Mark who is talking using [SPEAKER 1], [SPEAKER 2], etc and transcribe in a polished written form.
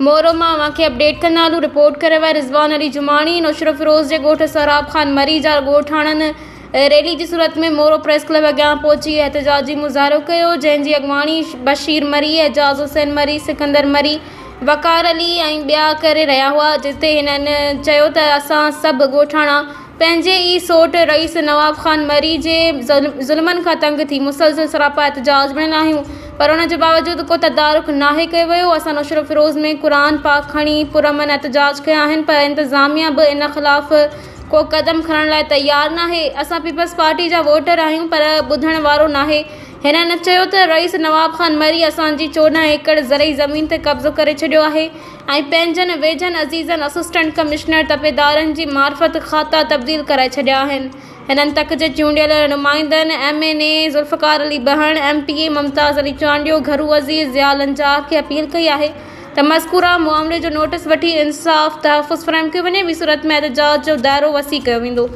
[SPEAKER 1] مورو مان اوهان کي اپڊيٽ ڪندا هلون رپورٽ ڪري ويا رضوان علي جماڻي نوشھروفيروز جي ڳوٺ سهراب خان مري جا ڳوٺاڻن ريلي جي صورت ۾ مورو پريس ڪلب اڳيان پهچي احتجاجي مظاهرو ڪيو جنهن جي اڳواڻي بشير مري، اعجاز حسين مري، سڪندر مري، وقار علي ۽ ٻيا ڪري رهيا هئا جتي هنن چيو ته اسان سڀ ڳوٺاڻا پنهنجي ئي سوٽ رئيس نواب خان مري جي ظلمن کان تنگ ٿي مسلسل سراپا احتجاج بڻيل آهيون پر ان جي باوجود ڪو تدارڪ ناهي ڪيو ويو اسان نوشهروفيروز ۾ قرآن پاڪ کڻي پرامن احتجاج ڪيا آهن پر انتظاميا به ان خلاف ڪو قدم کڻڻ لاء تيار ناهي اسان پيپلز پارٽي جا ووٽر آهيون پر ٻڌڻ وارو ناهي هنن چيو ته رئيس نواب خان مري اسان جي 14 ايڪڙ زرعي زمين تي قبضو ڪري ڇڏيو آهي ۽ پنهنجن ويجهن عزيزن اسسٽنٽ ڪمشنر تپيدارن جي معرفت کاتا تبديل ڪرائي ڇڏيا آهن. هنن تڪ جي چونڊيل نمائندن M N A Zulfiqar Ali Behan, M P A Mumtaz Ali Chandio, گهرو وزير ضياء لنجار کي اپيل ڪئي آهي ته مذڪوره معاملي جو نوٽيس وٺي انصاف تحفظ فراهم ڪيو وڃي ٻي صورت ۾ احتجاج جو دائرو وسيع ڪيو ويندو.